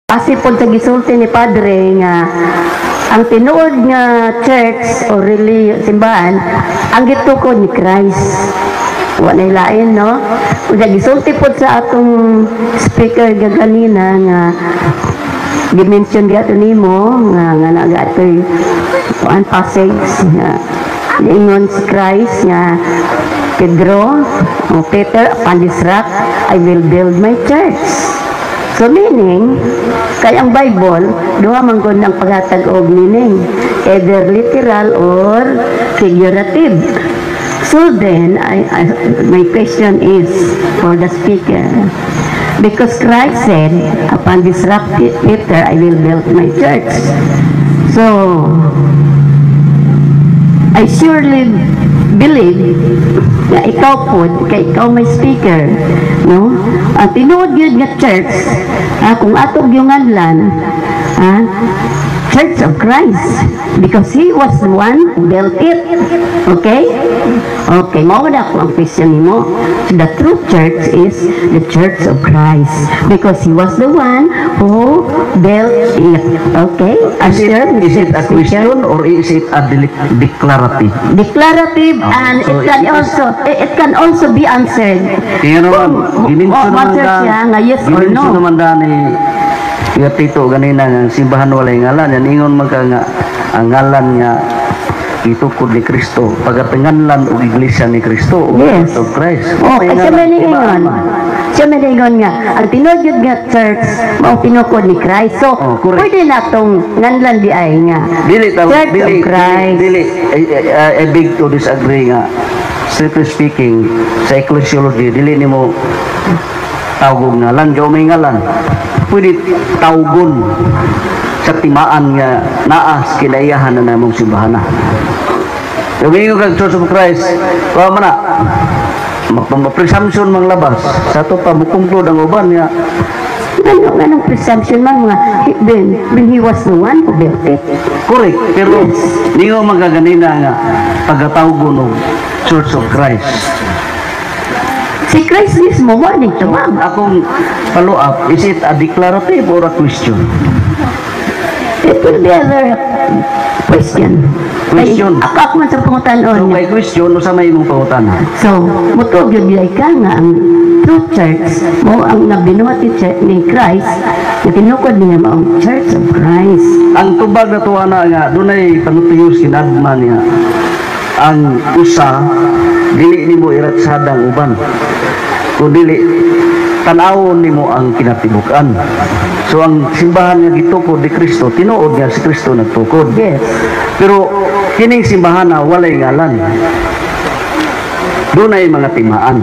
Base pod sa gisulti ni Padre nga ang tinuod nga church o really simbahan ang gitukod ni Christ. Wa na lain, no? Unya gisulti pod sa atong speaker gaganina nga gi-mention gato nimo nga nagatoy kuan passage nga niingon si Christ nga, "Pedro o Peter, upon this rock I will build my church." So meaning, kay ang Bible, duha man gud ang paghatag og meaning, either literal or figurative. So then, my question is for the speaker. Because Christ said, "Upon this rock, Peter, I will build my church." So, I surely believe nga ikaw po, kay ikaw may speaker, no? Ang tinuod gyud nga church, kung ato gyud nganlan, Church of Christ, because He was the one who built it. Okay? Okay, mao na ako ang question nimo. The true church is the Church of Christ because He was the one who built it. Okay? Is it, Sure, is it a Mr. Speaker? Question or is it a declarative? Declarative and So it can it is- also it can also be answered. Kaya naman, giminso Oh, naman answer da, siya nga yes or giminso no. naman da ni nga tito ganina nga ang simbahan walay ngalan. Yan ingon man ka nga ang ngalan nga itukod ni Kristo pagatinganlan og iglesia ni Kristo o Yes. Church of Christ. Oh, May kasi ngalan, may iba niingon. man. Siya may niingon nga ang tinuod gyud nga church mao tinukod ni Christ. So, Oh, correct. Pwede na tong nganlan di ay nga Dili ta Church dili of Christ. Dili, I beg to disagree nga strictly speaking sa ecclesiology dili nimo tawgog ngalan kay may ngalan pwede tawgon sa timaan nga naa sa kinaiyahan na namong simbahan na. Yung ingon kag Church of Christ, wa man na presumption mang labas sa ato pa mukonclude ang uban nga Ano nganong presumption man mga when He was the one who built it? Correct, pero ningo magaganina nga pagkatawgon og Church of Christ. Si Christ mismo mo ning tawag. Akong follow up, is it a declarative or a question? It will be other question. Question. Kay, ako man sa pangutanon So niya. Kay question usa may imong pangutana? So, mutuo gyud diay ka nga ang true church mo ang nabinuhat ni, church, ni Christ, na tinukod niya mao ang Church of Christ. Ang tubag na tuwa na nga dunay panutiyos kinadma niya ang usa dili nimo iratsada ang uban kung dili tan-awon nimo ang kinatibuk-an. So ang simbahan nga gitukod ni Kristo, tinuod nga si Kristo nagtukod. Pero kining simbahan na walay ngalan, dunay mga timaan.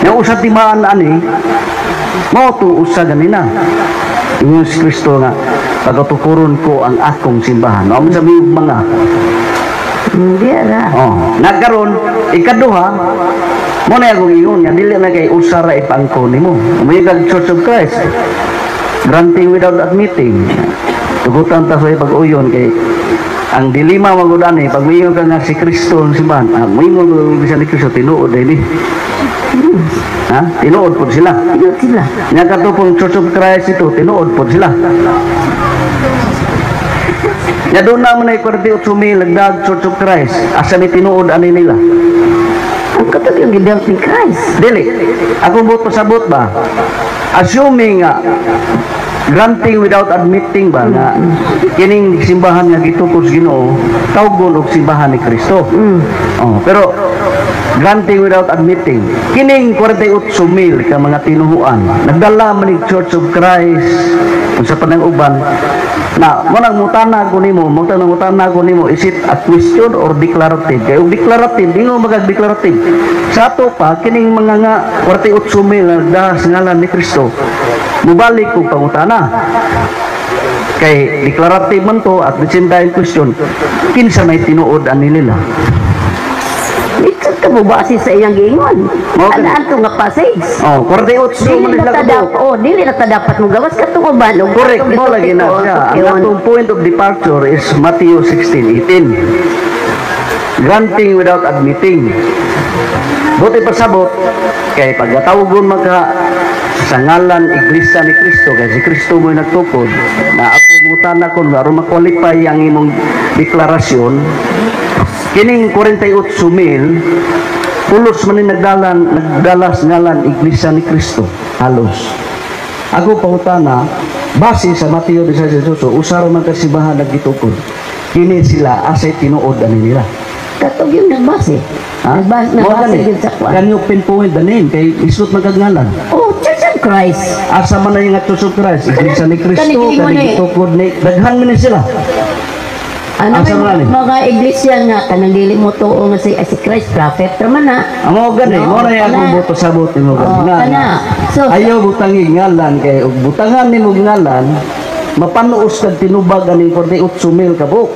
Nga usa timaan ani mao to usa ganina. Ingon si Kristo nga pagatukuron ko ang akong simbahan. Amo sabi mga Hindi ra. Oh, nagkaron ikaduha mo na akong ingon nga dili na kay usa ra ipangko nimo. May kag Church of Christ. Granting without admitting. Tugutan ta sa pag-uyon kay ang dilema magud ani pag moingon ka nga si Kristo ang simbahan, moingon ka nga ni Kristo tinuod ni. Ha? Tinuod pud sila. Tinuod sila. Nga kato pong Church of Christ ito, tinuod pud sila. Nga doon naman ay 48 mil nagdag Church of Christ. Asa ni tinuod ani nila? Ang katong yung gibuilt ni Christ. Dili. Akong buot pasabot ba? Assuming nga granting without admitting ba nga kining simbahan nga gitukod sa Ginoo tawgon og simbahan ni Kristo. Oh, pero granting without admitting kining 48 mil ka mga tinuhuan nagdala man ni Church of Christ unsa pa nang uban na mo nang mutana ko nimo mo nang mutana ko nimo, is it a question or declarative? Kay og declarative dingo magag declarative sa ato pa kining mga nga 48 mil na nagdala sa ngalan ni Kristo mubalik kog pangutana kay declarative man to. At the same time question, kinsa may tinuod ani nila? Ito ka mo base sa iyang giingon. Okay. Anaan to nga passage? Oh, 48 Dili man na sila ta kabuok. dapat, oh, dili na ta dapat mo gawas katong uban og Correct, katong mo lagi na gisulti ko, siya. Ang yun. atong point of departure is Matthew 16:18. Granting without admitting. Buti pasabot, kay pagkatawgon maka Sa ngalan Iglesia ni Cristo, kay si Cristo mo'y nagtukod na ako mutana kon aron ma-qualify ang imong deklarasyon, kining 48 mil pulos man ni nagdalas ngalan Iglesia ni Cristo halos. Ako pangutana, base sa Mateo 16, usa ra man ka simbahan naggitukod. Kini sila, asay tinuod ani nila? Katong yung nagbase. Ha? Nagbase, Mao nagbase gani. Yun sa kuan. Can you pinpoint the name? Kay isot magkagngalan. Oh, Church of Christ. Asa man na yung Church of Christ? Iglesia ni Cristo, Kani kani mo ni. gitukod ni daghan man ni sila. Ano Asa may man ni? Mga iglesia nga kanang dili mo tuo nga si Christ prophet ra man na. Ang mao gani, No, mo na kana. akong buto sabot nimo gani. Oh, Nga, kana. nga. So, Ayaw butangi ngalan kay og butangan nimo ngalan, mapanuos kag tinubag aning 48 mil ka buok.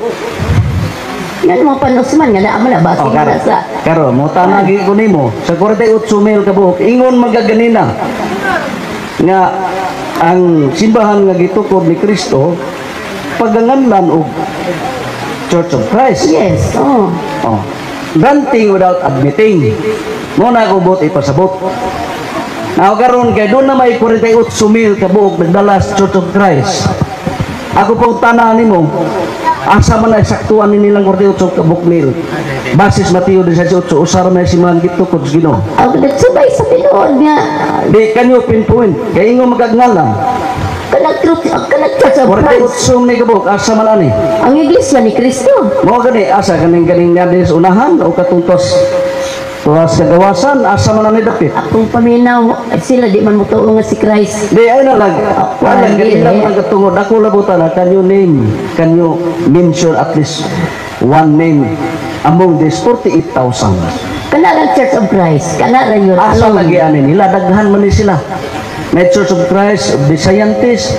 Yan mo panos man nga naa man na base Oh, man karo. na sa Karo, mo tanagi ko nimo sa 48 mil ka buok, ingon magaganina nga ang simbahan nga gitukod ni Kristo paganganlan og Church of Christ. Yes, oh. Oh. Granting without admitting. Mo na ako buot ipasabot. Now karon kay doon na may 48 mil kabuok nagdala sa Church of Christ. Ako po tanan nimo, asa man ay saktuan ni nilang 48 kabuok mil? Basis Mateo 18, usa ra may simbahan gitukod sa Ginoo. Ang nagsubay sa tinuod nga Di, can you pinpoint? Kay ingon magagngalan. Kanang truth, ang kanang Church of Christ. 48 ni kabuok, asa man ani? Ang iglesia ni Kristo. Mo gani, asa kaning ganing nga sa unahan o katungtos tuwas kagawasan, asa man ani dapit? Akong paminaw, sila di man mo tuo nga si Christ. Di ay na lang. Wala Hindi, gani lang eh. ang katungod. Ako labutan na, can you name, can you mention at least one name among these 48,000? Kana lang Church of Christ, kana ra yun. Asa Alone. lagi ani nila? Daghan man ni sila. Na Church of Christ of the Scientists,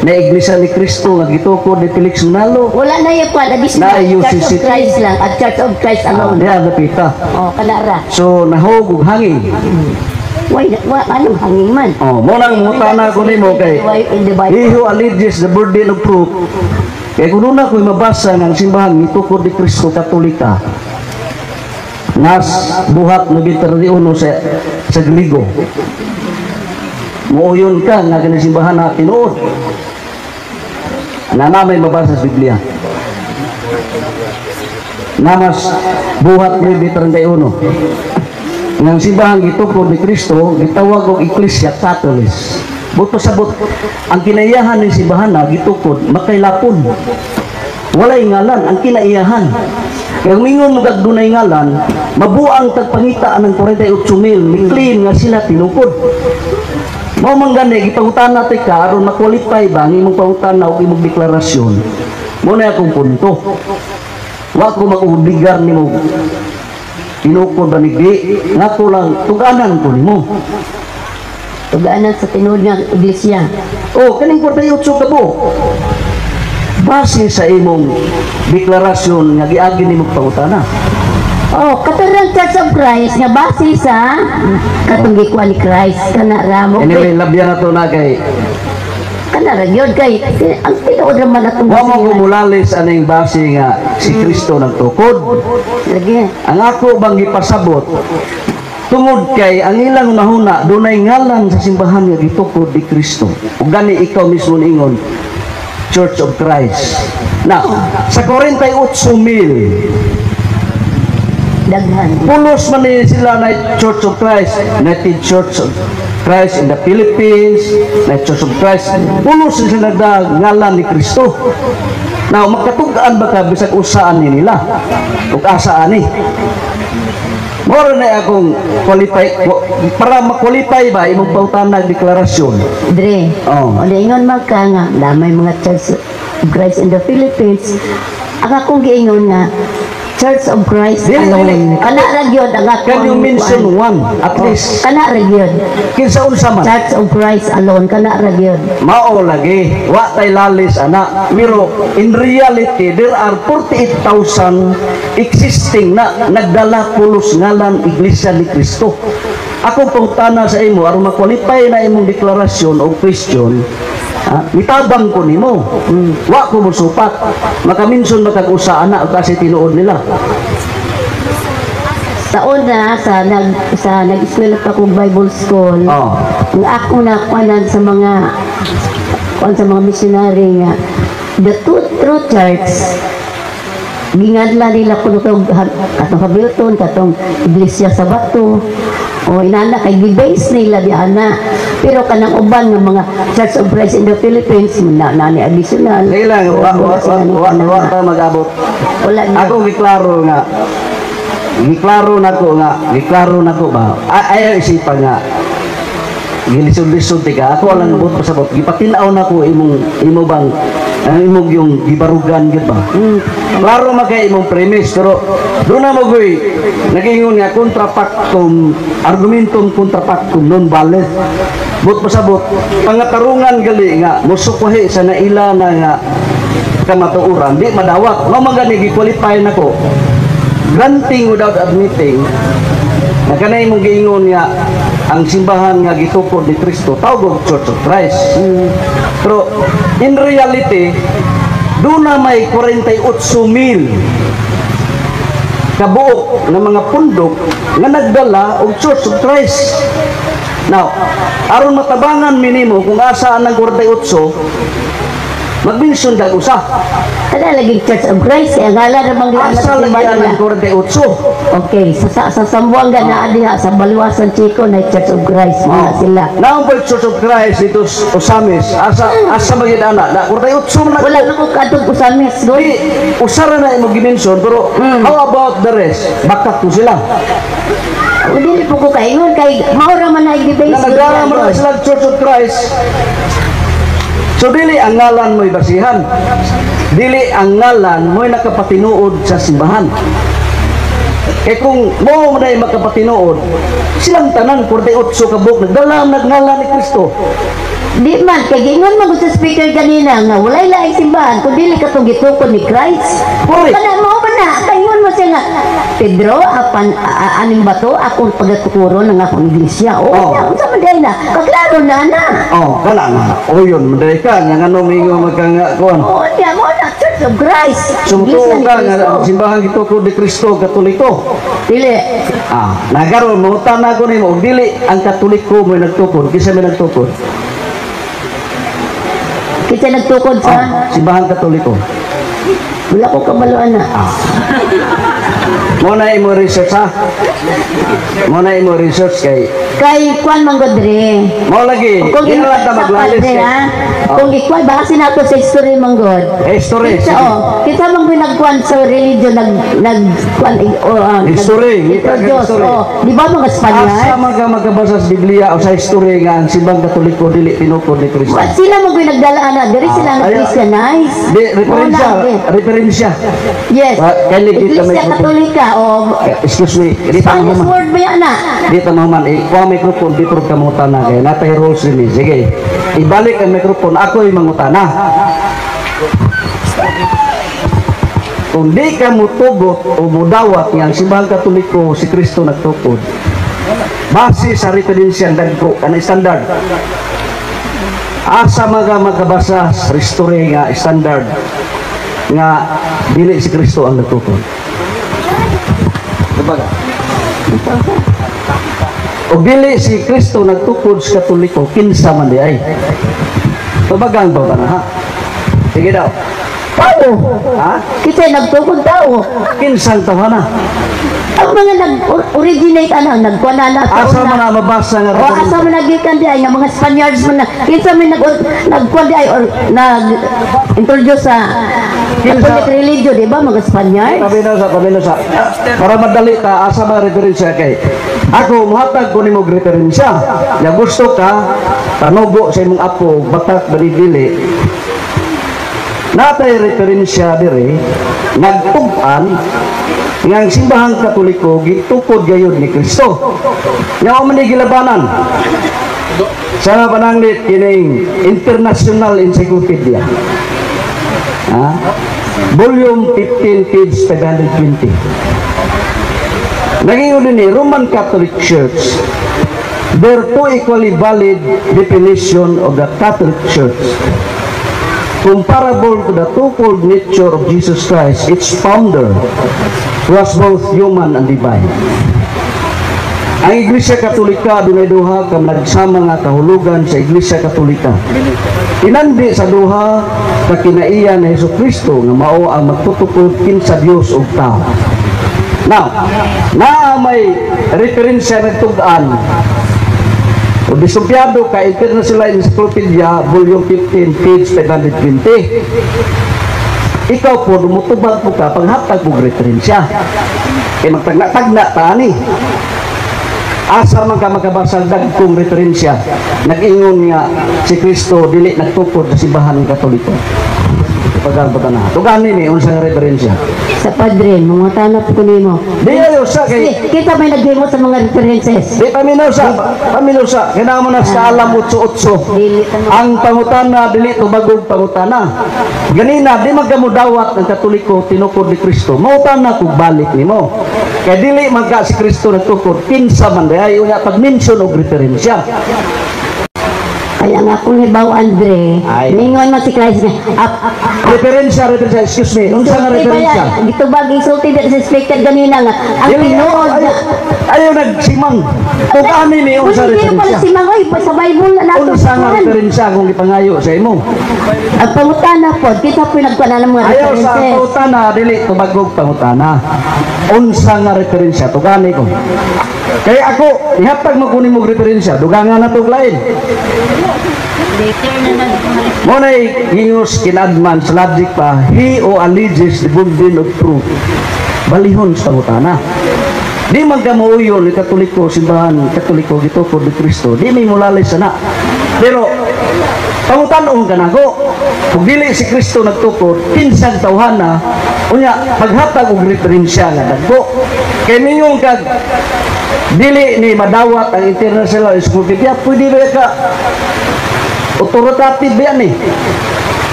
na Iglesia ni Cristo nga gitukod ni Felix Manalo. Wala na yung kwan, additional Na Church of UCCT. Christ lang, at Church of Christ alone. Diha dapita. Oh, kana ra. So nahog og hangin. Why, wa, anong hangin man? Oh, mo nang mutana ko nimo kay Why in the Bible? he who alleges the burden of proof. Kay kung una ko'y mabasa ng simbahan gitukod ni Kristo Katolika nas buhat 9:31 sa Grigo. Muuyon ka nga kani simbahan na tinuod. Na may mabasa sa Biblia. Namas buhat 9:31. Nga ang simbahan gitukod ni Kristo gitawag og Iglesia Catholic. Buto sabot ang kinaiyahan ng simbahan na gitukod makailapon. Walay ngalan ang kinaiyahan. Kaya kung ingon mo kag dunay ngalan, mabuang tagpangita ng 48 mil, mi-claim nga sila tinukod. Mao man gani gipangutana ti ka aron ma-qualify ba ang imong pangutana o imong deklarasyon. Mo na akong punto. Wa ko mag-obligar nimo tinukod ba ni di, nga ko lang tuganan ko nimo. Tugaanan sa tinuod nga iglesia. Oh, kaning 48 ka buok. Base sa imong deklarasyon nga giagi nimo pangutana. Oh, katarang Church of Christ nga base sa katong gikuha ni Christ kana ra mo. Anyway, labyan na to na kay Kana ra gyud kay ang tinuod ra man atong wa mo basihan. Kumulalis aning base nga si Kristo nagtukod. Lagi. Ang ako bang gipasabot, tungod kay ang ilang hunahuna dunay ngalan sa simbahan nga gitukod ni Kristo. Ug gani ikaw mismo niingon Church of Christ. Now, sa 48 mil, Daghan. Pulos man ni sila na Church of Christ, na Church of Christ in the Philippines, na Church of Christ. Pulos ni sila ngalan ni Kristo. Now, makatug-an ba ka bisag usaan ni nila? Ug asa ani? Moro na akong qualify para ma-qualify ba imong pautanag deklarasyon. Dre. Oh. O ingon man ka nga damay mga Church of Christ in the Philippines. Ang akong giingon nga Church of Christ Dili, alone. Dili. Kana ra gyud ang akong Can you mention kuan. one at least? Kana ra gyud. Kinsa unsa man? Church of Christ alone kana ra gyud. Mao lagi, wa tay lalis ana. Pero in reality there are 48,000 existing na nagdala pulos ngalan Iglesia ni Kristo. Ako pangutana sa imo aron ma-qualify na imong deklarasyon o question, ha, mitabang ko nimo. Wa ko mosupat. Makaminson makag-usa ana kasi tinuod nila. Sa una, sa nag-eskwela pa kong Bible school, ang ako na kuanan sa mga kuan sa mga missionary nga the two true church, gingadla nila kuno tong katong Habilton, katong iglesia sa bato o inana, kay gi-base nila di ana. Pero kanang uban nga mga Church of Christ in the Philippines na na ni additional. Sige lang, wa wa wa wa wa ta mag-abot. Wala na. Ako giklaro nga, giklaro nako nga, giklaro nako ba. Ay, isipan nga gilisod-lisod tika. Ako lang buot pasabot, gipatin-aw nako imong imo bang ang imong yung gibarugan gyud ba. Klaro man kay imong premise, pero doon na mo goy nagingon nga contra factum, argumentum contra factum non valet. Buot pasabot, pangatarungan gali nga musukwahi sa naila na nga kamatuoran, di madawat. Mao man gani gi-qualify nako, granting without admitting na kanay mong giingon nga ang simbahan nga gitukod ni Kristo tawag og Church of Christ. Pero in reality, doon na may 48 mil kabuok ng mga pundok nga nagdala og Church of Christ. Now, aron matabangan minimo kung asa ang 48, mag-mention dag usa. Kada lagi Church of Christ kay ang ngalan ra man gyud Asa ang lagi simbahan ang nila. 48? Okay, sa Zamboanga na diha sa Baliwasan Chico na Church of Christ mga sila. Naon po Church of Christ dito sa Osamis? Asa asa magyud ana? Na 48 man na. Wala na ko kadtong Osamis go. Di usara na imo gi-mention, pero how about the rest? Bakat ko sila. Dili po ko kaingon kay mao ra man na i-base. Na nagdala mo na sila Church of Christ. So dili ang ngalan mo'y basihan. Dili ang ngalan mo'y nakapatinuod sa simbahan. Kay kung mo na makapatinuod, silang tanan 48 ka buok nagdala nagngalan ni Kristo. Di man kay giingon man sa speaker kanina nga walay laing simbahan kun dili katong gitukod ni Christ. Correct. Kana mao man na kaingon mo siya nga Pedro apan aning bato akong pagatukuron ng akong iglesia. O Oh. oh. Unsa man diay na? Kaklaro na na. Oh, kana nga. O yun, madali ka nga ngano mingo magkanga kuan. Oo, niya mo na Church of Christ. Sumutuo Iglesia ni ka nga Kristo. ang simbahan gitukod ni Kristo Katoliko. Dili. Ah, nagaron mangutana ko nimo, og dili ang Katoliko mo nagtukod, kinsa may nagtukod? Kinsa nagtukod sa Ah, simbahan Katoliko. Wala ko kabalo ana. Mo na imo research ha. Mo na imo research kay Kay kwan man gud dre. mo lagi Kung di na lang ta sa maglalis padre, kay. ha? Kung ikuan base na to sa history man gud. Eh, history. Kinsa Sige. oh, kinsa man gud nagkuan sa religion, nag nag kuan oh, History, ngita ka introduce, history. oh, di ba mga Spaniard? Asa man ka magkabasa sa Biblia o sa history nga ang simbang Katoliko dili tinukod ni Kristo? Wa sila man gud nagdala ana, diri sila Ah, nag ayaw. Christianize. Di referensya, Mo na, eh. referensya. Yes. Ah, kindly give the Iglesia microphone. Katolika oh. Eh, excuse me, di ta Spanish mahuman. word ba yan na? Di ta mahuman. Eh, kuha microphone, di ka mangutana kay natay rules din eh. Sige. Ibalik ang microphone, ako'y mangutana. Kung di ka mutugot o mudawat nga ang simbahang Katoliko si Kristo nagtukod, base sa referensya dagko, kana standard. Asa mga magkabasa sa history nga standard nga dili si Kristo ang nagtukod? Diba? O dili si Kristo nagtukod sa Katoliko, kinsa man di ay? Tubagang ba ba na ha? Sige daw. Tao. Ha? Kita nagtukod tao. Kinsang tawana? Ang mga nag-originate ana, nagkuan na sa Asa una. man na mabasa nga O asa man nagikan di ay nga mga Spaniards man na kinsa man nagkuan di ay or nag introduce sa Catholic religion, di ba mga Spaniards? Tabi na sa, tabi na sa. Para madali ta, asa mga referensya kay ako, muhatag ko nimo og referensya. Ya gusto ka, panugo sa imong apo, batak dili. Natay referensya dire, nagtug-an nga ang simbahang Katoliko gitukod gayud ni Kristo. Nya man ni gilabanan. Sa nga pananglit kining International Encyclopedia. Ha? Volume 15, page 520. Naging ni Roman Catholic Church, there are two equally valid definition of the Catholic Church comparable to the twofold nature of Jesus Christ, its founder, who was both human and divine. Ang Iglesia Katolika, dunay duha ka nagsama nga kahulugan sa Iglesia Katolika. Tinandi sa duha ka kinaiya ni Hesus Kristo nga mao ang magtutukod kinsa Dios ug tao. Now, naa may referensya nagtug-an o disumpyado ka International Encyclopedia, Volume 15, page 520. Ikaw po, dumutubag po ka, panghatag og referensya. Kaya magtagna-tagna ta ani. Asa man ka makabasa dagkong referensya nag-ingon nga si Kristo dili nagtukod sa simbahan ng Katoliko? Pagkalbatan na. Tugani ni unsa nga referensya? Sa Padre, mangutana po ko nimo. Di ayo sa kay Sige, kita may naghimo sa mga references. Di paminaw sa, paminaw sa kailangan mo na sa alam 8-8. Dili ta mo. Ang pangutana dili tubagog pangutana. Ganina di magkamudawat ng Katoliko tinukod ni Kristo. Mautana kung balik nimo. Kay dili man ka si Kristo nagtukod, kinsa man diay unya pag-mention og referensya. Kaya nga akong hibaw, Andre, Ay. ningon man si Christ nga, up, Referensya, referensya, excuse me. Unsa nga Sulti ba referensya? yan? Gitubag, isulti sa speaker ganina nga. Ang Dili, tinuod ayaw, nga. Ayaw nagsimang. Kung ani ni unsa Uy, hindi na pala referensya? si Mangoy, sa Bible na nato. Unsa nga referensya kung gipangayo sa imo? Ang pangutana po, kita po nagkuha ng mga Ayaw sa references. pangutana, dili tubagog pangutana. Unsa nga referensya? Tugani ko. Kaya ako, ihatag mo kunin mo referensya, dugangan na to lain. Later na nag Mo na gingos kinadman sa logic pa, he who alleges the burden of proof. Balihon sa pangutana. Di man ka mauyon ni Katoliko, simbahan Katoliko, gitukod ni Kristo. Di may mulalay sana. Pero, pangutanon ka nako, kung dili si Kristo nagtukod, kinsang tawhana, unya, paghatag og referensya nga dagko. Kay mingon kag, dili ni madawat ang International Encyclopedia, pwede ba ka authoritative ba yan eh?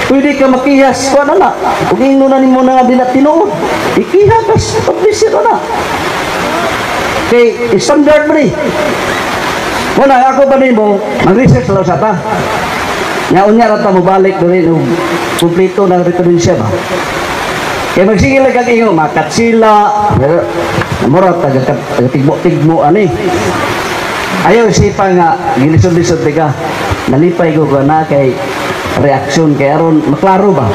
Pwede ka makihas ko na na. Kung ingno na nimo na nga di na tinuod, ikiha ka sa publisher na. Kay standard ba ni? Muna, ako ba nimo, mag-research lang sa ta. Nga unya ra ta mobalik diri og kumpleto na referensya ba. Kay magsige lang kag ingon, makatsila, mura taga tigmo-tigmo ani. Ayaw isipa nga gilisod-lisod ka. Nalipay ko ka na kay reaksyon kay aron maklaro ba.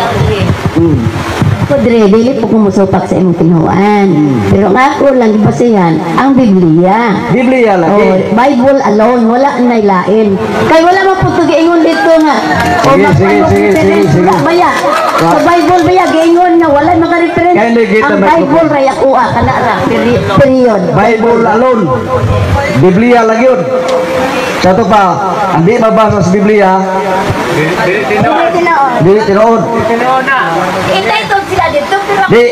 Padre, dili po kumusupak sa imong tinuan. Pero ang ako lang gibasihan ang Biblia. Biblia lagi. Oh, Bible alone, wala na lain. Kay wala man po ito giingon dito nga. O Sige, magpano sige, sige, reference, sige, sige. wala baya. Sa Bible baya giingon nga wala mga reference. Kaya hindi kita Ang microphone. Bible ra yakuha kana ra period. Bible alone. Biblia lagi yun. Sa ito pa, ang di mabasa sa Biblia, Dili tinuod. di tinuod. Entitled sila dito pero Di,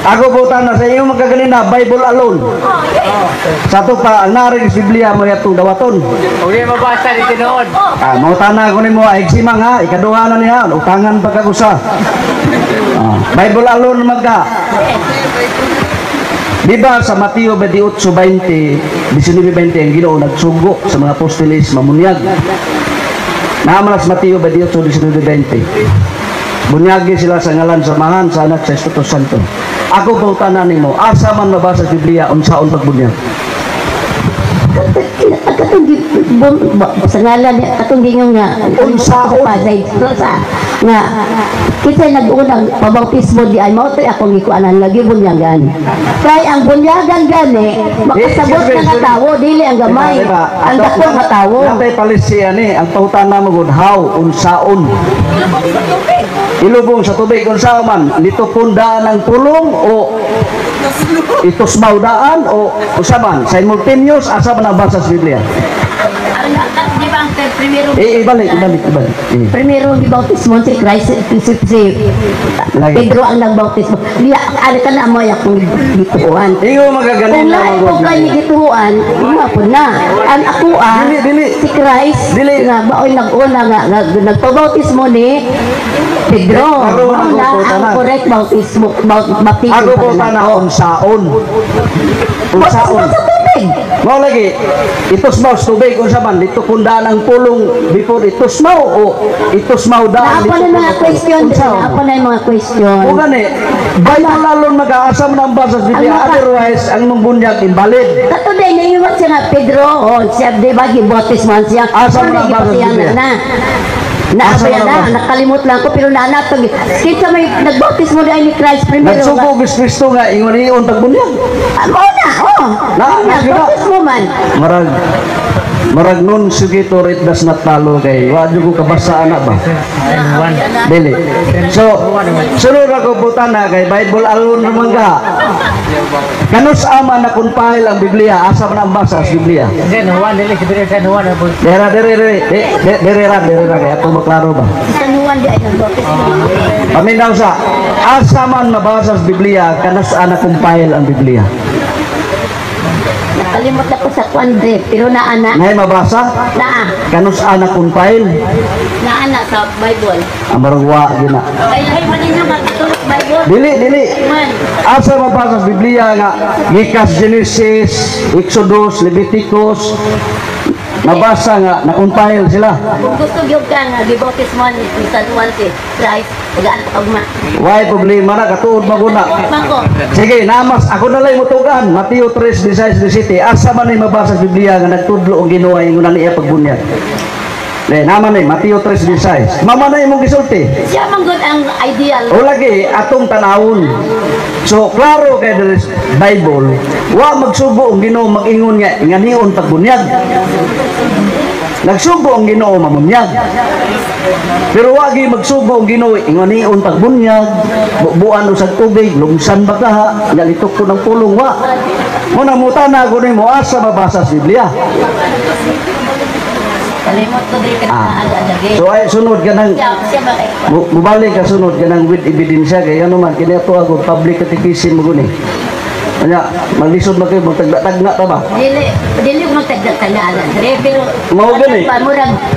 ako po na sa iyo magkaganina, Bible alone. Sa ito pa, ang naring sa Biblia mo yatong dawaton. Uli mabasa ni tinuod. Ah, mautana ko nimo ay simang ha, ikaduha na niya, utangan pa kagusa. Ah, Bible alone magka. Di ba sa Mateo 28:20, 19:20 ang Ginoo nagsugo sa mga apostoles mamunyag. Naaman sa Mateo 28:19-20. Bunyagi sila sa ngalan sa Amahan, sa Anak, sa Espiritu Santo. Ako pautana nimo, asa man mabasa sa Biblia unsaon pagbunyag? Katong sa ngalan niya, katong gingon nga Unsaon? Pasay sa nga kita nag-unang pabautismo di ay mao to'y akong gikuanan lagi bunyagan. Kay ang bunyagan gani makasabot Eh, na nga tawo, dili ang gamay. Diba, diba? Ang dako nga tawo. Natay palisiya ni, ang pangutana mo gud, how, unsaon? Ilubong sa tubig, unsaon man? Litupon daan ang pulong o itusmaw daan o unsa man? Simultaneous, asa man ang basa sa Biblia? Ang di ba ang primero Eh, ibalik, ibalik, ibalik. Eh. Primero ang bautismo si Christ, si Lagi. Pedro ang nagbautismo. Diya ari ka na mo akong gituan. Iyo magagaling Kung na lain po kayo gituan, mga po na. Ang ako ah, Dili, dili. si Christ, Dili. nga baoy nag-una nga, nga nagpabautismo ni Pedro. Karon Mao ako na po ang tanan. correct bautismo, baptism Ako po para tana nako. unsaon. Bautismo Unsaon. sa tubig. Mao lagi, itusmaw sa tubig, unsa man litukon daan ang pulong before itusmaw o itusmaw daan? Naa pa na mga question, Unsa? naa pa na yung mga question. O gani, Bible lalon mag-aasam na ang basa sa Biblia, otherwise ang mong bunyag invalid. Kato day, naiwat siya nga, Pedro, oh, siya, di ba, gibautismohan siya. Asa mo Ano, na ang basa sa gibautismohan Biblia? na. Na, Asa ba mo yan na na, basa? Nakalimot lang ko, pero na, na, kinsa may nagbautismo dahil ni Christ primero. Nagsugo og Kristo nga ingon iyon pagbunyag. Ah, mao na, oh. Na, Na, na, bautismo man. Marag non sequitur, it does not follow kay wa jud ko kabasa ana ba. Dili. So, sunod ako butana kay Bible alone naman ka. Kanus ama na compile ang Biblia, asa man ang basa sa Biblia? San Juan, dili, si San Juan. Dera dere dere dere ra dere ra kay ato maklaro ba. San Juan di ay nagbautismo. Paminaw sa asa man mabasa sa Biblia, kanus na compile ang Biblia? Nakalimot ako sa kwan, Dre, pero naa na. Ngay mabasa? Naa. Kanus na compile? Naa na sa Bible. Ang marugwa gina. Kay lahi man ninyo nga Catholic Bible. Dili, dili. Man. Asa mabasa sa Biblia nga gikas Genesis, Exodus, Leviticus, mabasa nga na-compile sila? Kung gusto gyud ka nga gibautismo ni San Juan si Christ, tagaan pa ugma. Why problema na katuod maguna. Man ko. Sige, namas ako na lang mutugan. Mateo 3:16 17. Asa man ay mabasa sa Biblia nga nagtudlo ang Ginoo ay ingon niya pagbunyag? Le, naman ni Mateo 3:16. Mama na imong gisulti. Siya man gud ang ideal. O lagi atong tanawon. So klaro kay diri sa Bible, wa magsugo ang Ginoo mag-ingon nga nganion pagbunyag. Nagsugo ang Ginoo mamunyag. Pero wa gi magsugo ang Ginoo inganion pagbunyag, bubuan usag tubig, lungsan ba ka, galitok ko ng pulong wa. Mo na mutana ko nimo asa mabasa sa Biblia. Kalimot ko diri ka Ah. aga aga. So ay sunod ka ng Siya ba kay Mubalik ka sunod ka ng with ebidensya kay ano man kini ato ako public catechism mo guni. Anya maglisod man kayo magtagna-tagna ta ba? Dili dili ko magtagda-tagda Dre, pero Mao gani. pa,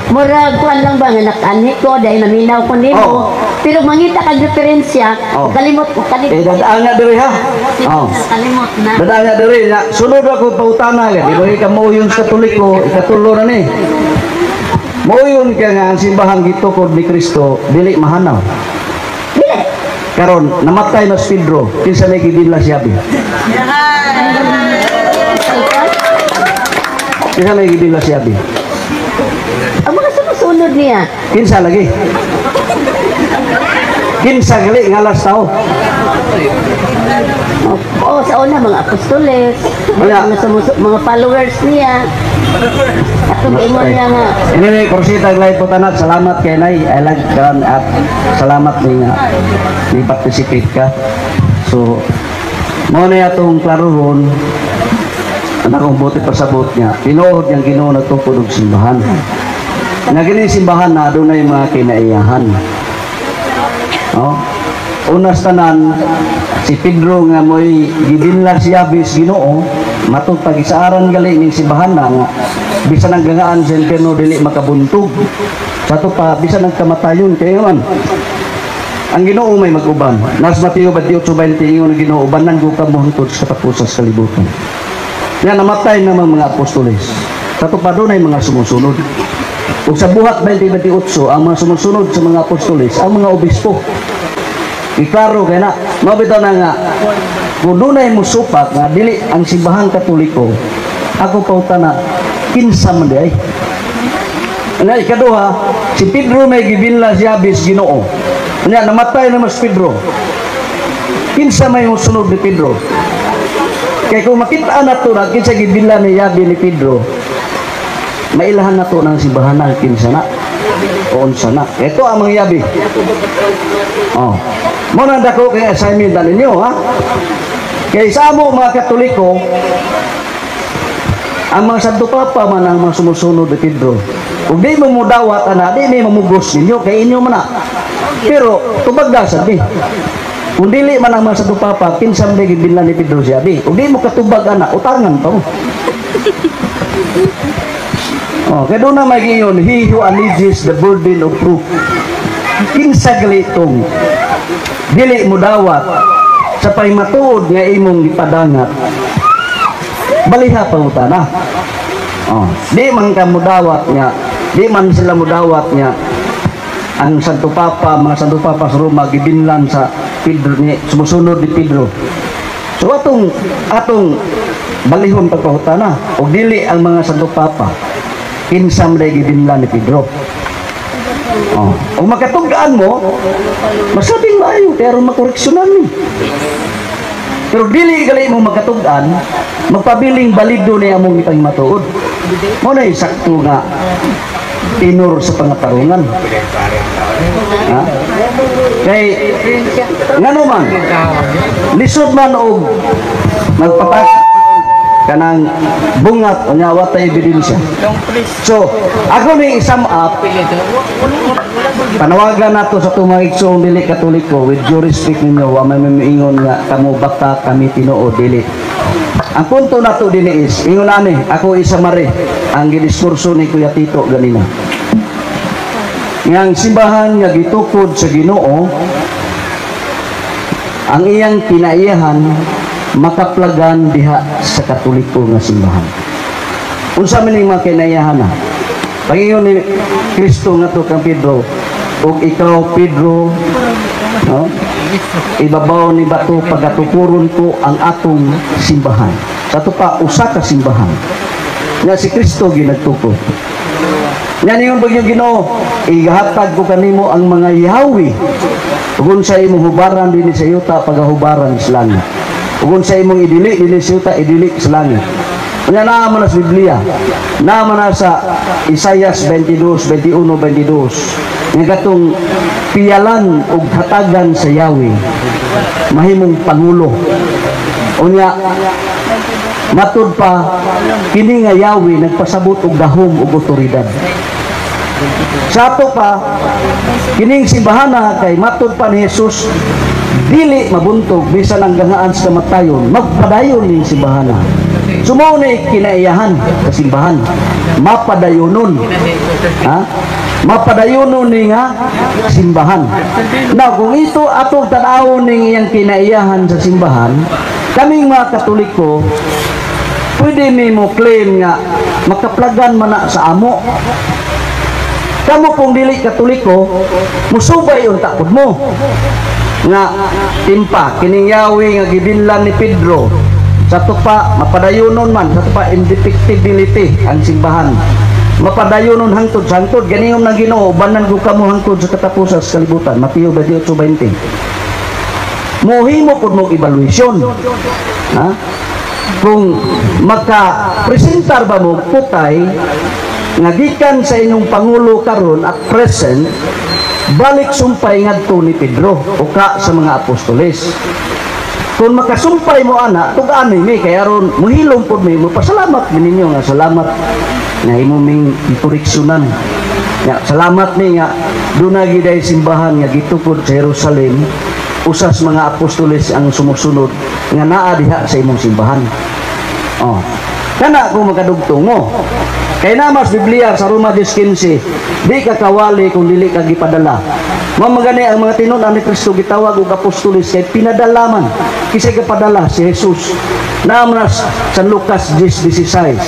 murag kuan lang ba nga nakani ko dahil naminaw ko nimo. Oh. Pero mangita kag referensya, Oh. kalimot ko kalimot. Eh dadaan nga diri ha. Oh. Kalimot na. Dadaan nga diri na sunod ako pautana ka. Di ba ka mo yung Katoliko, ikatulo na ni. Moyon ka nga ang simbahan gitukod ni Kristo dili mahanaw. Dili. Karon namatay na si Pedro, kinsa may gibinla siya bi? Kinsa may gibinla siya bi? Ang mga sumusunod niya. Kinsa lagi? Kinsa gali ngalas tao? Oh, sa una mga apostoles, Wala. mga followers niya. Atong ingon niya nga Anyway, Corsita Glide po tanat, salamat kay Nay. I like kan at salamat ni nga ni participate ka. So, mao na atong klarohon ang akong buti pasabot niya. Tinuod niyang Ginoo nagtukod og simbahan. Nga kini simbahan na adunay mga kinaiyahan. No? Una sa tanan, si Pedro nga mo'y gibinlan siya bis Ginoo, matug pagisaaran gali ning simbahan na nga bisan ang gangaan sa impyerno dili makabuntog. Sa ato pa bisan ang kamatayon kay man ang Ginoo may mag-uban. Nas Mateo 28:20 ingon ang Ginoo, ubanan ko kamo hangtod sa katapusan sa kalibutan. Nga namatay namang mga apostoles. Sa ato pa dunay mga sumusunod. Ug sa Buhat 20:28, ang mga sumusunod sa mga apostoles, ang mga obispo. Iklaro kay na, mao bitaw na nga kung dunay mo supak nga dili ang simbahang Katoliko, ako pautana kinsa man di ay. Nga ikaduha, si Pedro may gibinla siya bis Ginoo. Nya namatay naman si Pedro. Kinsa may mosunod ni Pedro? Kay kung makita na to na kinsa gibinla ni yabi ni Pedro, mailahan na to ng simbahan na kinsa na o unsa na. Ito ang mga yabi. Oh. Mo na dako kay assignment na ninyo ha. Kay sa amo mga Katoliko, ang mga Santo Papa man ang mga sumusunod ni Pedro. Kung di mo mudawat ana, di may mamugos ninyo kay inyo man na. Pero tubag na sabi. Kung dili man ang mga Santo Papa, kinsa man gibinlan ni Pedro siya di. Kung di mo katubag ana, utangan pa mo. Oh, kaya doon na magiyon, he who alleges the burden of proof. Kinsa galitong dili mo dawat sa pahimatuod nga imong gipadangat. Baliha pangutana. Oh, di man ka mudawat nga, di man sila mudawat nga ang Santo Papa, mga Santo Papa sa Roma gibinlan sa Pedro ni sumusunod ni Pedro. So atong atong balihon pagpangutana og dili ang mga Santo Papa, kinsa man day gibinlan ni Pedro? Oh, og makatug-an mo, masabing maayo pero makoreksyonan ni. Pero dili gali mo magkatug-an, magpabiling balido ni among ipangmatuod. Mao na sakto nga tinor sa pangatarungan. Ha? Kay ngano man lisod man og magpatak kanang bungat unya wa tay ebidensya. So, ako ni i-sum up, panawagan nato sa atong mga igsoong dili Katoliko, with due respect ninyo, wa may miingon nga kamo baka kami tinuod, dili. Ang punto nato dinhi is ingon ani ako isa mare ang gidiskurso ni Kuya Tito ganina. Nga ang simbahan nga gitukod sa Ginoo, ang iyang kinaiyahan makaplagan diha sa Katoliko nga simbahan. Unsa man ning mga kinaiyahan na? Pag-ingon ni Kristo nga to kang Pedro, ug ikaw Pedro, no? Ibabaw ni bato pagatukuron ko ang atong simbahan. Sa ato pa usa ka simbahan nga si Kristo ginagtukod. Nga ningon pag yung Ginoo, ihatag ko kanimo ang mga yawi. Ug unsa imong hubaran dinhi sa yuta, pagahubaran sa langit. Ug unsa imong idili dinhi sa yuta, idili sa langit. Unya naa man na sa Biblia. Naa man na sa Isaias 22, 21, 22. Nga katong piyalan og hatagan sa Yahweh mahimong pangulo. Unya matud pa kini nga Yahweh nagpasabot og dahom ug otoridad. Sa ato pa kining simbahana kay matud pa ni Jesus dili mabuntog bisan ang gangaan sa kamatayon, magpadayon ning simbahana. So mao ni kinaiyahan sa simbahan, mapadayonon, ha, mapadayonon ni nga simbahan. Now, kung ito atong tan-awon ning iyang kinaiyahan sa simbahan, kaming mga Katoliko pwede mi mo claim nga makaplagan man na sa amo. Kamo kung dili Katoliko, musubay unta pud mo nga timpa kining Yahweh nga gibinlan ni Pedro. Sa tupa mapadayonon man, sa tupa indefectibility ang simbahan, mapadayonon hangtod sa hangtod. Ganingon ng Ginoo, ubanan ko kamo hangtod sa katapusan sa kalibutan, Mateo 28:20. Mohimo pud mo evaluation, ha, kung maka-presentar ba mo putay nga gikan sa inyong pangulo karon at present balik sumpay ngadto ni Pedro o ka sa mga apostoles. Kung makasumpay mo ana, tugaan mi kay aron muhilom pud mi, mopasalamat mi ninyo nga salamat nga imo ming koreksyonan. Nga salamat mi nga duna giday simbahan nga gitukod sa Jerusalem, usas mga apostoles ang sumusunod nga naa diha sa imong simbahan. Oh. Kana kung makadugtong mo. Kay namas Biblia sa Roma 10:15, di ka kawali kung dili ka gipadala. Mao magani ang mga tinun-an ni Kristo gitawag og apostoles kay pinadala man. Kisay kapadala? Si Jesus. Naman sa Lucas 10:16.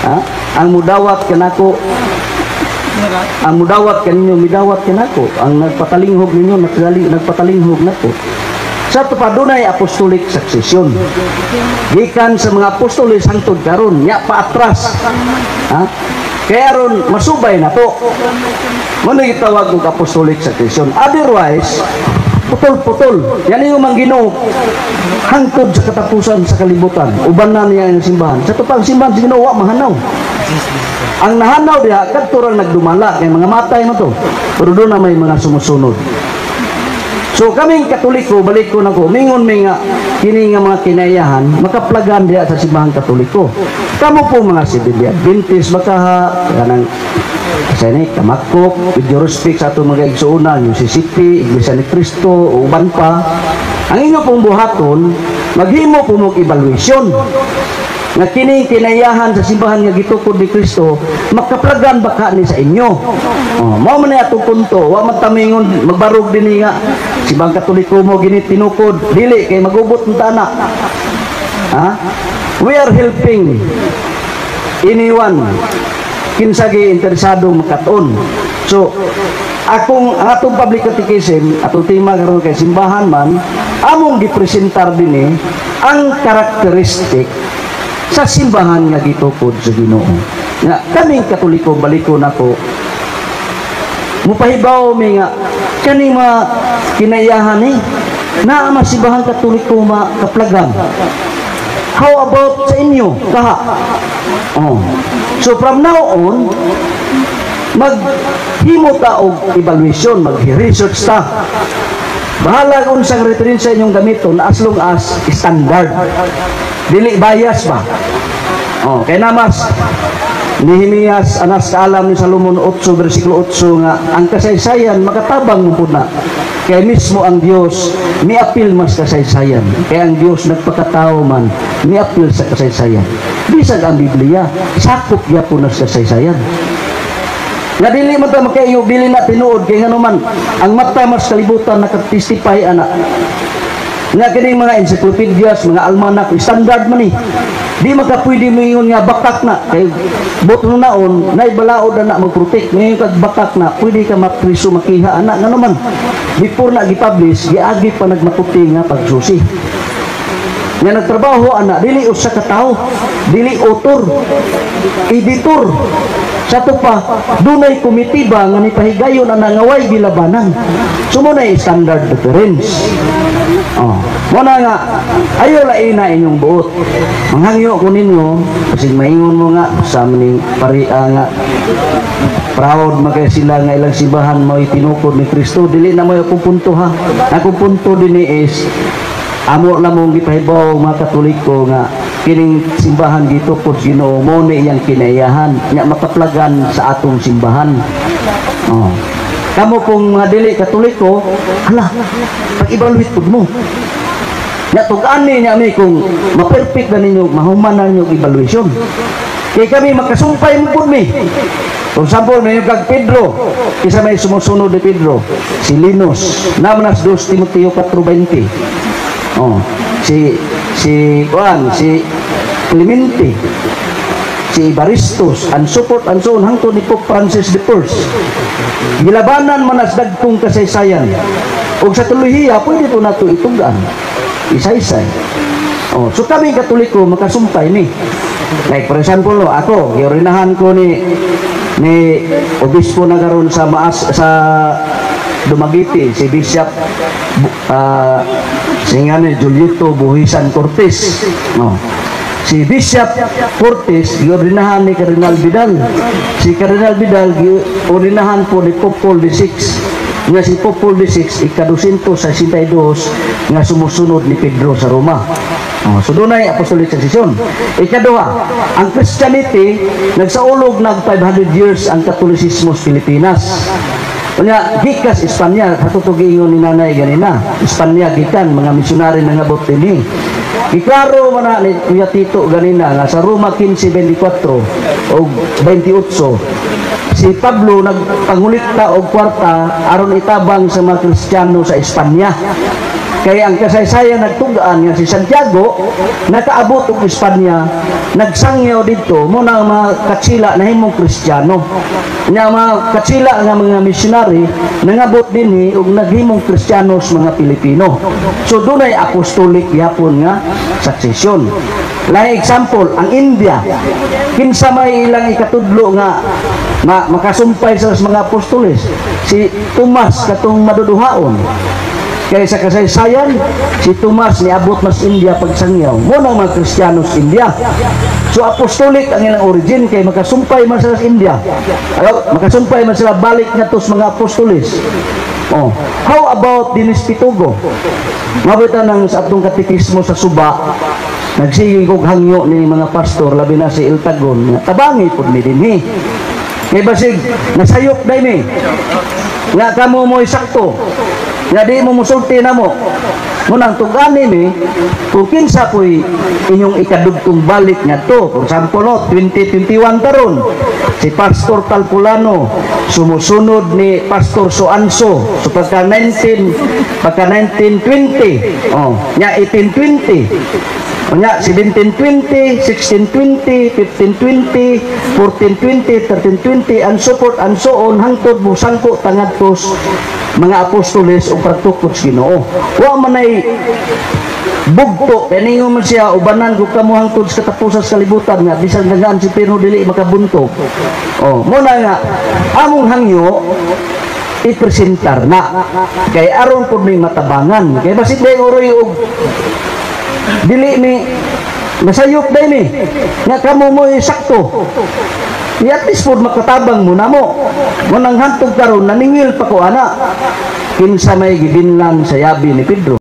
Ha? Ang mudawat kanako, ang mudawat kaninyo midawat kanako, ang nagpatalinghog ninyo nagpatalinghog nako. Sa ato pa dunay apostolic succession. Gikan sa mga apostoles hangtod karon, nya paatras. Ha? Kaya aron masubay na to. Mao na gitawag og apostolic succession. Otherwise, putol-putol. Yan yung mang Ginoo hangtod sa katapusan sa kalibutan. Uban na niya ang simbahan. Sa ato pa ang simbahan sa Ginoo wa mahanaw. Ang nahanaw diha kadto rang nagdumala kay mga matay mo to. Pero doon na may mga sumusunod. So kaming Katoliko, balik ko na ko, mingon mi nga kini nga mga kinaiyahan makaplagan diha sa simbahang Katoliko. Kamo po mga Seventh-day Adventist bakaha kanang sa ni kamakok, with your respect sa atong mga igsuonan, yung CCP, Iglesia ni Cristo, uban pa. Ang inyo pong buhaton, maghimo po mong evaluation nga kini kinayahan sa simbahan nga gitukod ni Kristo makaplagan baka ni sa inyo. Oh, mao man ni atong punto, wa man tamingon magbarog dinhi nga simbahang Katoliko mo gini tinukod, dili kay magubot ang tanak. Ha? We are helping anyone kinsa gi interesado makatuon. So, akong ang atong public catechism, atong tema karon kay simbahan man, among gipresentar dinhi ang karakteristik sa simbahan nga gitukod sa Ginoo. Nga kaming Katoliko, baliko nako, mupahibaw mi nga kani mga kinaiyahan ni naa man simbahan Katoliko makaplagan. How about sa inyo? Kaha. Oh. So from now on, maghimo ta og evaluation, mag-research ta. Bahala kung unsang referensya inyong gamiton as long as standard. Dili bias ba? Oh, kay namas Nehemias anas kaalam ni Salomon 8 versikulo 8 nga ang kasaysayan makatabang mo pud na. Kay mismo ang Dios miapil mas kasaysayan. Kay ang Dios nagpakatao man miapil sa kasaysayan. Bisag ang Biblia sakop gyapon na sa kasaysayan. Nga dili man ta makaiyo, dili na tinuod kay ngano man ang mata mas kalibutan nakatestify ana. Nga kining mga encyclopedias, mga almanak, standard man ni. Di maka pwede moingon nga bakak na kay buot naon nay balaod na na mag-protect ngayon kag bakak na pwede ka mapriso, makiha ana. Ngano man before na gi-publish, giagi pa nagmakuti nga pagsusi nga nagtrabaho ana, dili usa ka tawo, dili author, editor sa to pa, dunay komite ba nga nipahigayon ana nga way gilabanan. So mo na standard reference. Oh, mo na nga ayo laina inyong buot. Manghangyo ko ninyo kasi maingon mo nga sa maning paria nga proud man kay sila nga ilang simbahan mo tinukod ni Kristo. Dili na mo akong punto ha. Akong punto dinhi is amo na mong gipahibaw mga Katoliko nga kining simbahan gitukod Ginoo, mo ni iyang kinaiyahan nya makaplagan sa atong simbahan. Oh. Kamo kung mga dili Katoliko, hala, pag-evaluate pud mo. Nya tug-ani niya mi kung ma-perfect na ninyo, mahuman na ninyo evaluation. Kay kami makasumpay mo pud mi. For example, may kag Pedro, isa may sumusunod ni Pedro, si Linus, namanas 2 Timoteo 4:20. Oh, si si Juan, si Clemente, si Evaristus, and so forth and so on, hangtod ni Pope Francis the First. Gilabanan man as dagkong kasaysayan. Og sa teolohiya, pwede to nato itugan. Isaysay. Oh, so kami Katoliko makasumpay ni. Like for example, no, ako, giorinahan ko ni obispo na karon sa Maas sa Dumaguete, si Bishop si nga ni Julieto Buhisan Cortez. No. Si Bishop Cortez giordinahan ni Cardinal Vidal. Si Cardinal Vidal giordinahan po ni Pope Paul VI, nga si Pope Paul VI ika-262 nga sumusunod ni Pedro sa Roma. Oh, so dunay apostolic succession. Ikaduha, ang Christianity nagsaulog nag 500 years ang Katolisismo sa Pilipinas. Unya gikas Espanya, katong giingon ni nanay ganina. Espanya gikan mga misyonary nangabot dinhi. Giklaro man na ni Kuya Tito ganina nga sa Roma 15:24 og 28, si Pablo nagpangulekta og kwarta aron itabang sa mga Kristiyano sa Espanya. Kaya ang kasaysayan nagtugaan nga si Santiago nakaabot og Espanya, nagsangyaw didto, mo na ang mga katsila nahimong Kristiyano. Nya mga katsila nga mga missionary nangabot dinhi ug naghimong Kristiyano sa mga Pilipino. So dunay apostolic yapon nga succession. Lahi example, ang India. Kinsa may ilang ikatudlo nga makasumpay sa mga apostoles? Si Tomas katong maduduhaon. Kaya sa kasaysayan, si Tomas niabot mas India pagsangyaw. Mo nang mga Kristiyano sa India. So apostolic ang ilang origin kay makasumpay man sila sa India. Ayaw, makasumpay man sila balik ngadto sa mga apostoles. Oh. How about Dinis Pitugo? Mabuta nang sa atong katekismo sa Suba, nagsige kog hangyo ni mga pastor, labi na si Iltagon, nga tabangi pud mi dinhi. Kay basig nasayop day mi. Nga kamo mo'y sakto. Nga di mo musulti na mo. Munang tugani mi, kung kinsa po'y inyong ikadugtong balik nga to. For example, no, 2021 karon, si Pastor Talpulano, sumusunod ni Pastor Soanso. So pagka 1920, oh, nya 1820. Unya, 1720, 1620, 1520, 1420, 1320, and so forth and so on, hangtod musangko ta ngadto sa mga apostoles o pagtukod sa Ginoo. Wa man ay bugto kay ningon man siya, "Ubanan ko kamo hangtod sa katapusan sa kalibutan," nga bisan dagaan si Pedro, dili makabuntog. Oh, mo na nga among hangyo ipresentar na kay aron pud may matabangan, kay basit day uroy og dili mi nasayop day ni nga kamo mo sakto. Di at least pod makatabang mo namo. Mo nang hantog karon, naningil pa ko ana, kinsa may gibinlan sa yabi ni Pedro?